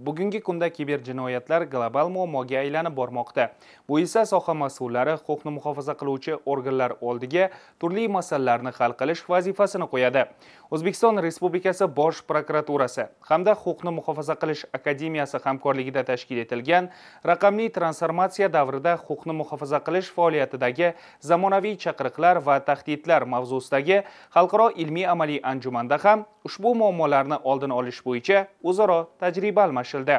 Bugungi kunda kiber jinoyatlar global muammoga aylanib bormoqda. Bu esa soha mas'ullari huquqni muhofaza qiluvchi organlar oldiga turli masalalarni hal qilish vazifasini qo'yadi. O'zbekiston Respublikasi Bosh prokuraturasi hamda Huquqni muhofaza qilish akademiyasi hamkorligida tashkil etilgan raqamli transformatsiya davrida huquqni muhofaza qilish faoliyatidagi zamonaviy chaqiriqlar va tahdidlar mavzusidagi xalqaro ilmiy-amaliy anjumanda ham ushbu muammolarni oldini olish bo'yicha o'zaro tajriba almashildi.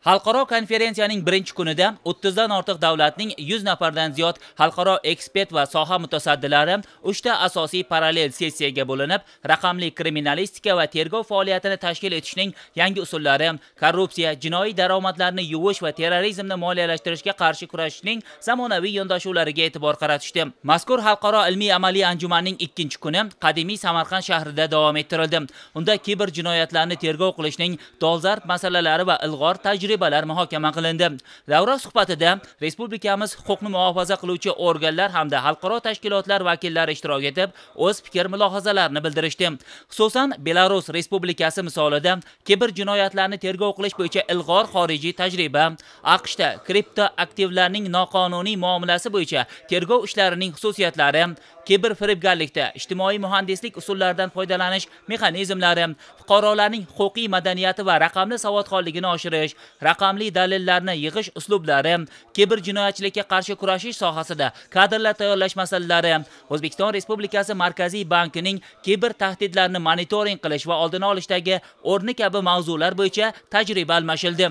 Xalqaro konferensiyaning birinchi kunida 30 dan ortiq davlatning 100 nafardan ziyod xalqaro ekspert va soha mutasaddilari 3 ta asosiy parallel sessiyaga bo'linib, raqamli kriminalistika va tergov faoliyatini tashkil etishning yangi usullari, korrupsiya, jinoiy daromadlarni yuvish va terrorizmni moliyalashtirishga qarshi kurashishning zamonaviy yondashuvlariga e'tibor qaratishdi. Mazkur xalqaro ilmiy-amaliy anjumanning ikkinchi kuni qadimiy Samarqand shahrida davom ettirildi. Unda kiber jinoyatlarni tergov qilishning dolzarb masalalari va ilg'or tajriba muhokama qilindi. Davra suhbatida respublikamiz huquqni muhofaza qiluvchi organlar hamda xalqaro tashkilotlar vakillari ishtirok etib, o'z fikr mulohazalarini bildirishdi. Xususan, Belarus Respublikasi misolida kiber jinoyatlarni tergov qilish bo'yicha ilg'or xorijiy tajriba, AQShda kripto aktivlarning noqonuniy muomalasi bo'yicha tergov ishlarining xususiyatlari, kiber firibgarlikda ijtimoiy muhandislik usullaridan foydalanish mexanizmlari, fuqarolarning huquqiy madaniyati va raqamli savodxonligini oshirish, raqamli dalillarni yig'ish uslublari, kiber jinoyatchilikka qarshi kurashish sohasida kadrlar tayyorlash masalalari, O'zbekiston Respublikasi Markaziy bankining kiber tahdidlarni monitoring qilish va oldini olishdagi o'rni kabi mavzular bo'yicha tajriba almashildi.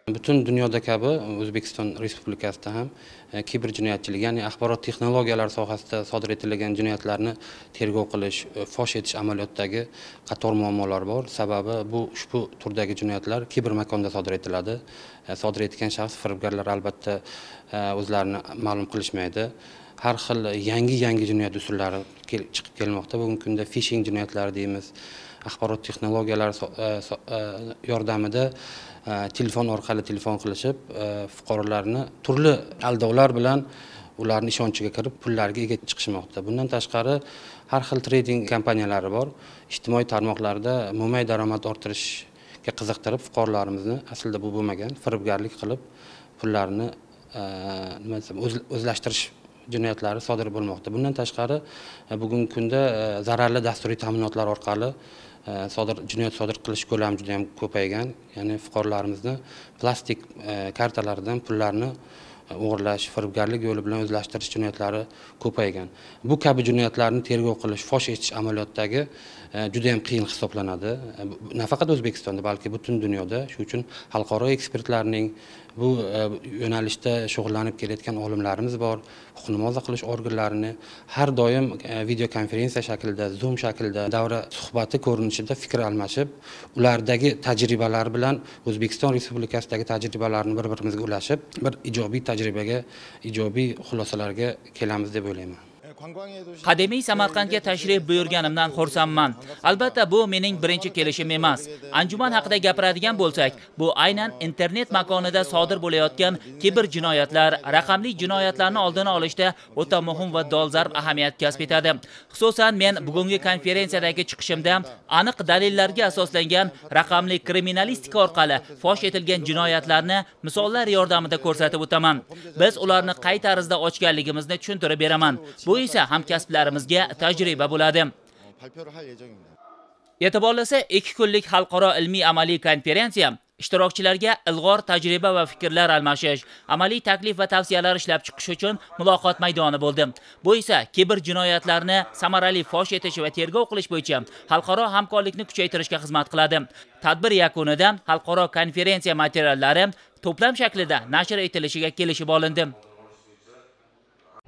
Butun dunyoda kabi O'zbekiston Respublikasida ham kiber jinoyatchilik, ya'ni axborot texnologiyalari sohasida sodir etilgan jinoyatlarni tergov qilish, fosh etish amaliyotidagi qator muammolar bor. Sababi bu ushbu turdagi jinoyatlar kiber makonda sodir etiladi. Sodir etgan shaxs firibgarlar albatta o'zlarini ma'lum qilishmaydi. Har xil yangi jinoyat usullari chiqib kelmoqda. Bugungi kunda phishing jinoyatlari deymiz. Axborot texnologiyalari yordamida telefon orqali telefon qilishib, fuqarolarni turli aldovlar bilan ularni ishonchiga kirib, pullarga ega chiqishmoqda. Bundan tashqari har xil trading kompaniyalari bor. Ijtimoiy tarmoqlarda mo'may daromad orttirishga qiziqtirib, fuqarolarimizni aslida bu bo'lmagan firibgarlik qilib, pullarni nima desam, o'zlashtirish jinoyatlari sodir bo'lmoqda. Bundan tashqari bugungi kunda zararli dasturiy ta'minotlar orqali jinoyat sodir qilish ko'lami juda ham ko'paygan. Ya'ni fuqarolarimizni plastik kartalaridan pullarni o'g'irlash, firibgarlik yo'li bilan o'zlashtirish jinoyatlari ko'paygan. Bu kabi jinoyatlarni tergov qilish, fosh etish amaliyotidagi juda ham qiyin hisoblanadi. Nafaqat O'zbekistonda, balki butun dunyoda. Shuning uchun xalqaro ekspertlarning bu yo'nalishda shug'ullanib kelayotgan olimlarimiz bor. Huquqni muhofaza qilish organlarini har doim videokonferensiya shaklida, Zoom shaklida davra suhbati ko'rinishida fikr almashib, ulardagi tajribalar bilan O'zbekiston Respublikasidagi tajribalarni bir-birimizga ulashib, bir ijobiy tajribaga, ijobiy xulosalarga kelamiz deb o'ylayman. Qadimiy Samarqandga tashrif buyurganimdan xursandman. Albatta bu mening birinchi kelishim emas. Anjuman haqida gapiradigan bo'lsak, bu aynan internet makonida sodir bo'layotgan kiber jinoyatlar, raqamli jinoyatlarni oldini olishda o'ta muhim va dolzarb ahamiyat kasb etadi. Xususan, men bugungi konferensiyadagi chiqishimda aniq dalillarga asoslangan raqamli kriminalistika orqali fosh etilgan jinoyatlarni misollar yordamida ko'rsatib o'taman. Biz ularni qay tarzda ochganligimizni tushuntirib beraman. Bu esa hamkasblarimizga tajriba bo'ladi. E'tiborlisi, 2 kunlik xalqaro ilmiy-amaliy konferensiya ishtirokchilarga ilg'or tajriba va fikrlar almashish, amaliy taklif va tavsiyalar ishlab chiqish uchun muloqot maydoni bo'ldi. Bu esa kiber jinoyatlarni samarali fosh etish va tergov qilish bo'yicha xalqaro hamkorlikni kuchaytirishga xizmat qiladi. Tadbir yakunida xalqaro konferensiya materiallari to'plam shaklida nashr etilishiga kelishib olindi.